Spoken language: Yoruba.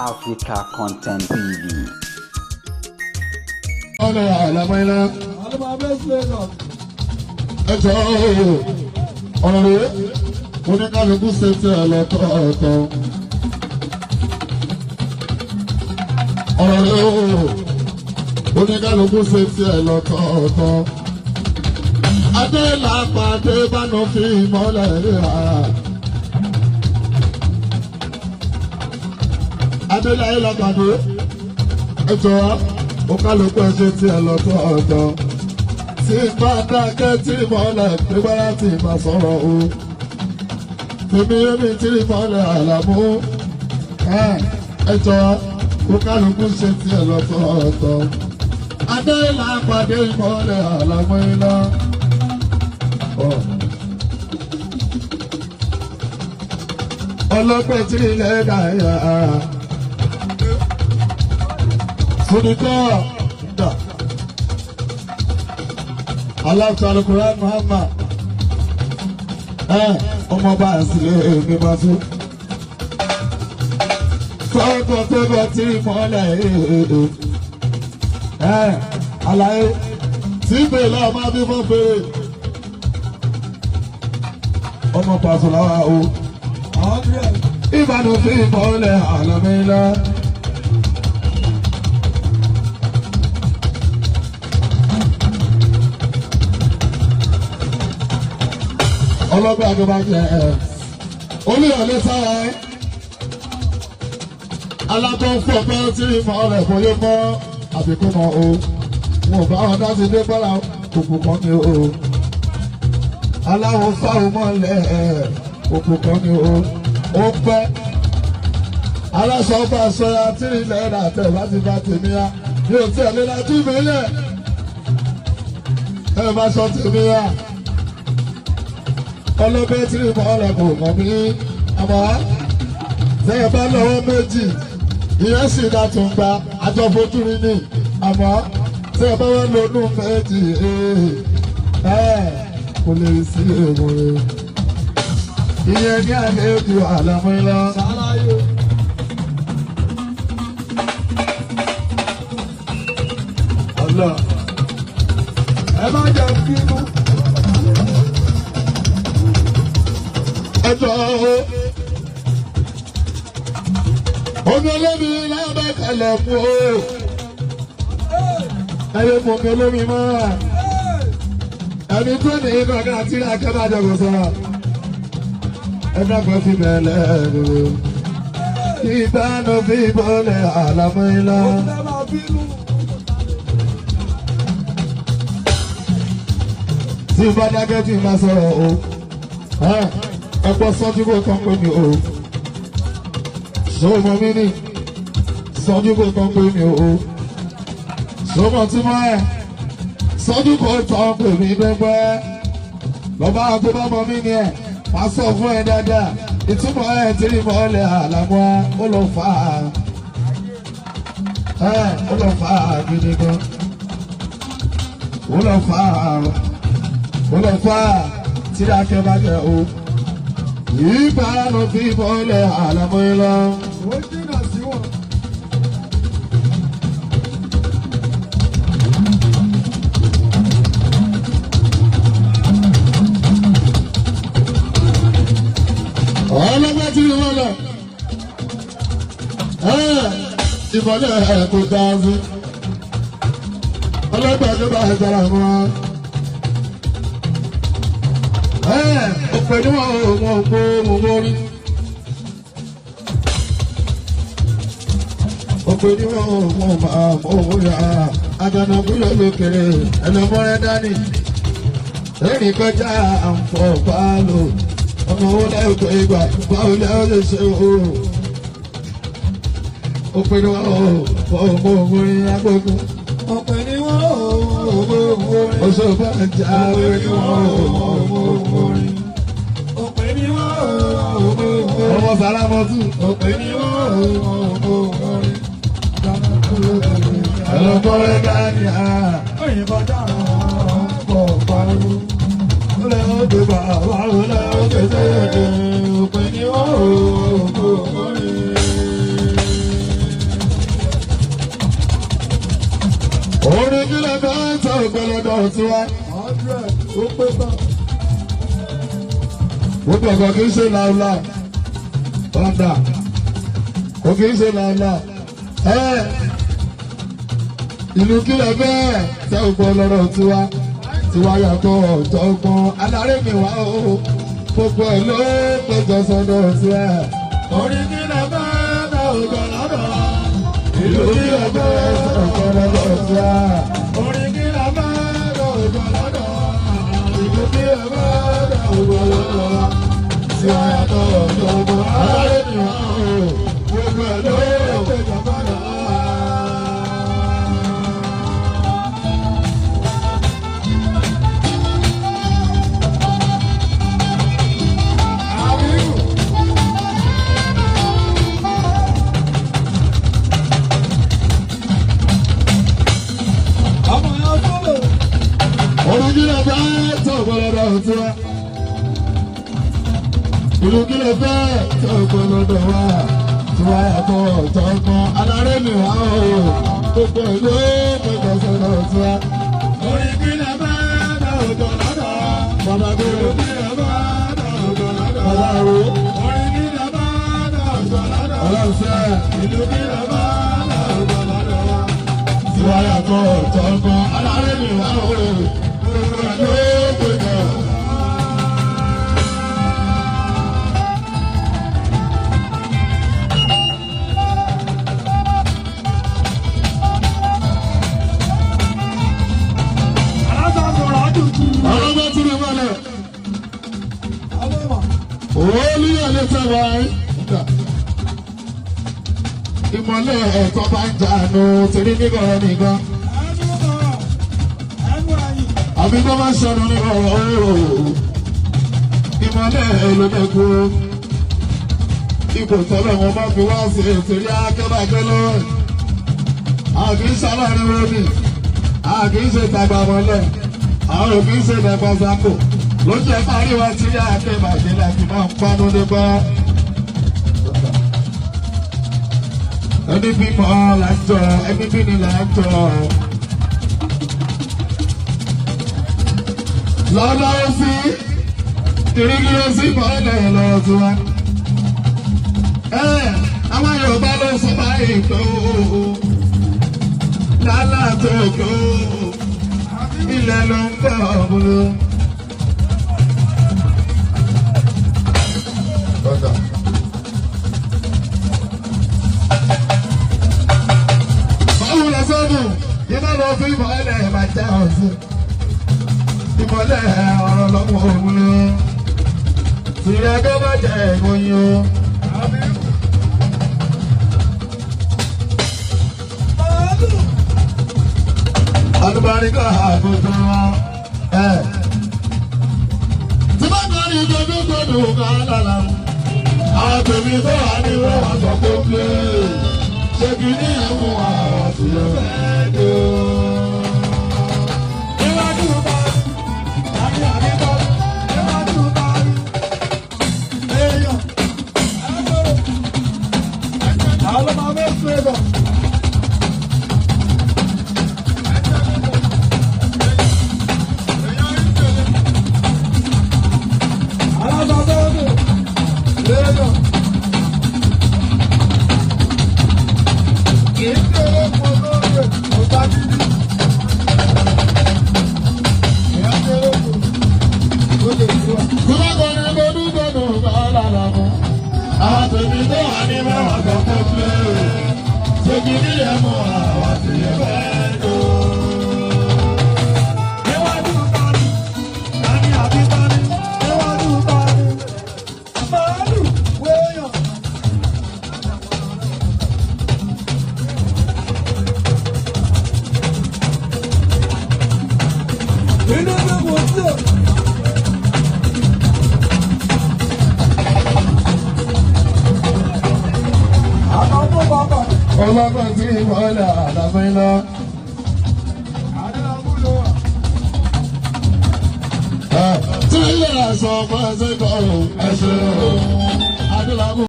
Africa Content TV. Ọ̀nà àlàmọ́lá. Ẹjọ́ ọ̀rọ̀ rẹ̀ oníkálukú ṣe ti ẹ̀ lọ́tọ̀ọ̀tọ̀. Ọ̀rọ̀ rẹ̀ oníkálukú ṣe ti ẹ̀ lọ́tọ̀ọ̀tọ̀. Adé làpàdé bánú fi mọ́lẹ̀ ríra. Adé láyé làpàdé ẹjọ́ oníkálukú ẹ ṣe ti ẹ̀ lọ́tọ̀ọ̀tọ̀. Tí bá dákẹ́ tí mọ́lẹ̀ pípa láti máa sọ̀rọ̀ o. Tèmi èmi tí mọ́lẹ̀ àlàmú. Ẹjọ́ oníkálukú ṣe tiẹ̀ lọ́tọ̀ọ̀tọ̀. Adé làpàdé mọ́lẹ̀ àlàmú iná. Ọlọ́pẹ́ tí ilẹ̀ dàyà. Fúnikọ́ dà. Aláàtọ̀ Quran Muhammad ọmọ bá a sì lè mi máa tún. Tọ́kọ̀ tọ́kọ̀ tí mọ́lẹ̀ àlàyé tí bèèrè ọmọ bí fọ́ fèrè. Ọmọ pàṣẹ làwọn o. Ìbàdàn fi mọ́lẹ̀ àlọ́mílá. Ọlọ́gbà tó bá jẹ ẹ̀ olùyọ̀lé sára ẹ̀ alábọ́nfọ́ bá tí mọ́ rẹ̀ kò lè mọ́ àbíkú mọ́ o wọn ò bá wọn dá sí dé bọ́lá òkú kan ní o aláwọ̀ fáwọn mọ́lẹ̀ òkú kan ní o ó pẹ́ aláṣọ bá aṣọ ya tí ilẹ̀ rà tẹ̀ bá ti bá tèmi ya mi ò tí ẹ̀ lé lajú mi lẹ̀ ẹ̀ bá sọ tèmi ya. Ọlọ́bẹ̀ tí mo rẹ̀ kò kàn mí àmọ́ tẹ́ ẹ bá lọ́wọ́ méjì ìyẹn sì dá tún gba àjọ fojú rí ni àmọ́ tẹ́ ẹ bá wá lónú méjì kò lè sí èèwọ̀ rẹ̀ ìyẹn ní àlejò àlàmúlá. Ẹ má jẹ́ bínú. Ẹjọ́ omi olómi lábẹ́ kalẹ̀ fún o ẹyẹ mọ omi olómi mọ́ ẹni tó ní kankan àti akẹ́bàjọ́ kò sọ̀rọ̀ ẹ̀dàgbọ́n fi bẹ̀rẹ̀ ẹ̀rọ ìbánu fi bọ́lẹ̀ àlàmú iná. Tí bá dákẹ́ tí má sọ̀rọ̀ o ẹ̀pọ̀ sọ́jú kò tán pé mi o sọ́mọ mi ní sọ́jú kò tán pé mi o sọ́mọ tí mọ́ ẹ̀ sọ́jú kò tán pé mi gbẹ́gbẹ́ lọ́ba tó bá mọ mí ni ẹ̀ má sọ fún ẹ dáadáa ìtumọ̀ ẹ̀ tí rí mọ́lẹ̀ àlàmọ́ ó lọ fà á ó lọ fà á gidi gan ó lọ fà á ó lọ fà á tí dákẹ́ bá jẹ́ o. Ìbánu fi bọ́lẹ̀ àlàmú lọ. Ó jìnnà sí wọn. Ọlọ́gbẹ́ tí wọ́n lọ. Ìmọ̀lẹ̀ kò dáa sí. Ọlọ́gbẹ́ tó bá jara mọ́. Ọ̀pẹ̀ ni wọ́n ò mọ̀ pé mo mórí. Ọ̀pẹ̀ ni wọ́n ò mọ̀ máa mọ̀ owó yá. Àgànàkú lókèrè ẹlẹ́mọ́rẹ́ dání. Ẹnì kọjá àǹfọ̀ báàlò. Ọmọ owó lẹ́ẹ̀kọ́ ìgbà báwo lẹ́ẹ̀ lè ṣe o. Ọ̀pẹ̀ ni wọ́n ò mọ̀ mórí agbógun. Ọ̀pẹ̀ ni wọ́n ò mọ̀ mórí. Oṣù bá ń jà Ọ̀pẹ̀ ni wọ́n ò mọ̀ mórí. Ọ̀pẹ̀ ni wọ́n ò mọ̀ mórí. Ọmọ sàlámọ́tù. Ọ̀pẹ̀ ni wọ́n ò mọ̀ mórí. Ẹlọ́gbọ́rẹ́ dání à. Òyìnbó dára pọ̀ pariwo. Olè ó gbé bàbá olè ó gbé sẹ́yìn. Ọ̀pẹ̀ ni wọ́n ò mọ̀ mórí. lọ́dọ̀ tiwa. 100 ó pé tán. Gbogbo ọ̀gá kì í ṣe làálàá. Ọ̀dà kò kì í ṣe làálàá. Ìlú kílẹ̀ bẹ́ẹ̀ tẹ́ ò gbọ́ lọ́rọ̀ tiwa. Tiwa yàtọ̀ ọ̀jọ̀gbọ́n alárè mi wá o. Gbogbo ẹ̀ ló péjọ sọ́dọ̀ tiwa. Orin kílẹ̀ bẹ́ẹ̀ tẹ́ ò gbọ́ lọ́dọ̀. Ìlú kílẹ̀ bẹ́ẹ̀ tẹ́ ò gbọ́ lọ́dọ̀ tiwa. Orin kílẹ̀ bẹ́ẹ̀ tẹ́ ò gbọ́ lọ́dọ̀. Ìlú kílẹ̀ bẹ́ẹ̀ tẹ́ ò gbọ́ lọ́dọ̀. Tiwa yàtọ̀ ọ̀jọ̀gbọ́n alárè mi wá o. Gbogbo ẹ̀ ló Péjọ sọ́dọ̀. Àbíkù. Ọmọ yẹn tó lò. Orin kílẹ̀ bẹ́ẹ̀ tẹ́ ò gbọ́ lọ́dọ̀ tiwa. Ìlú kílẹ̀ bẹ́ẹ̀ tẹ́ ò gbọ́ lọ́dọ̀ wa. Tiwa yàtọ̀ ọ̀jọ̀gbọ́n alárè mi wá o. Gbogbo ẹ̀ ló péjọ sọ́dọ̀ tiwa. Orin kílẹ̀ bẹ́ẹ̀ tẹ́ ò gbọ́ lọ́dọ̀. Bàbá Ìlú gbèrò, kílẹ̀ bẹ́ẹ̀ tẹ́ ò gbọ́ lọ́dọ̀. bàbá ro, Orin kílẹ̀ bẹ́ẹ̀ tẹ́ ò gbọ́ lọ́dọ̀. ọlọ́sẹ̀. Ìlú kílẹ̀ bẹ́ẹ̀ tẹ́ ò gbọ́ lọ́dọ̀. Tiwa yàtọ̀ ọ̀jọ̀gbọ́n alárè mi wá o. Gbogbo ẹ̀ ló péjọ. Aláṣà àdùkú. Ọlọ́gbọ́n tún ní mọ́lẹ̀. Ọlọ́mọ. Olúyọ̀lé tẹ̀wá ìmọ̀lẹ̀ ẹ̀tọ́ bá ń jànú torí nígbọ̀rọ̀ nìkan. Ẹnu kọ̀rọ̀. Ẹnu ẹ̀yìn. Àbí tó bá ṣọnù nígbọ̀rọ̀ ooo. Ìmọ̀lẹ̀ ẹlòmẹ́kú. Ipò tọ́lọ̀ wọn bá fi wá sí torí akẹ́bàkẹ́ lọ́wọ́. Àkì í ṣalárin romi. Àkì í ṣe tàgbà mọ́lẹ̀. Àwọn òkì í ṣe dàgbà sáko. Lójú ẹ̀ parí wa torí akẹ́bàkẹ́ láti máa ń pánú nípa. Ẹni bímọ là ń jọ, ẹni bí ni là ń jọ. Lọ́lọ́ sí, ìrírí sí mọ́lẹ̀ lọ́wọ́ tiwa. Ẹ àwọn Yorùbá ló sọ báyìí tó lálá tó kó ilẹ̀ ló ń bọ̀ ọ̀bùnú. Báwo la sọ́dún? Iná lọ fi ìmọ̀lẹ̀ máa jẹ́ ọ̀sìn. Ìmọ̀lẹ̀ ọ̀rọ̀ lọ́wọ́ òun ni. Tìrẹ kó má jẹ ìròyìn o. Àbíkù. Màálù. Alùbáríkà àgùntàn wọn. Ẹ. Tí bá kọ́ ní ìjọba gbọ́dọ̀ ká lára. Àwọn tèmi tó wà ní wọ́n wá sọ pé pé ṣé kí ní ẹ̀fún àwọn àti ẹ̀fẹ́ dé o. Níwájú bá rí. Àbí àbíkọ́. Níwájú bá rí. Èèyàn. Ẹgbẹ̀rún. Àwọn ọmọ mẹ́fún ẹ̀bọ̀. Alábàbọ̀dọ̀. Èèyàn. Kì í ṣe epo lóore, kò bá dídí. Èèyàn ṣe epo, ó lè tú wa. Tí bá kọ́ ní ìjọba gbọ́dọ̀ ká lára mọ́. Àwọn tèmi tó wà ní mẹ́wàá sọ pé pé ṣé kí ní ẹ̀fún àwọn àti ẹ̀fẹ́ dé o. Níwájú tani, tani àbí tani, níwájú tani, màálù wéèyàn. Inú bí mo sí o. Àwọn ọmọ bàbá Ọlọ́gbọ́n tí ìmọ̀lẹ̀ àdàbọ̀ iná. Adélábù ló wà. Tí ilé aṣọ ọmọ ẹsẹ̀ kọ́ ẹ̀ṣẹ̀ Adélábù.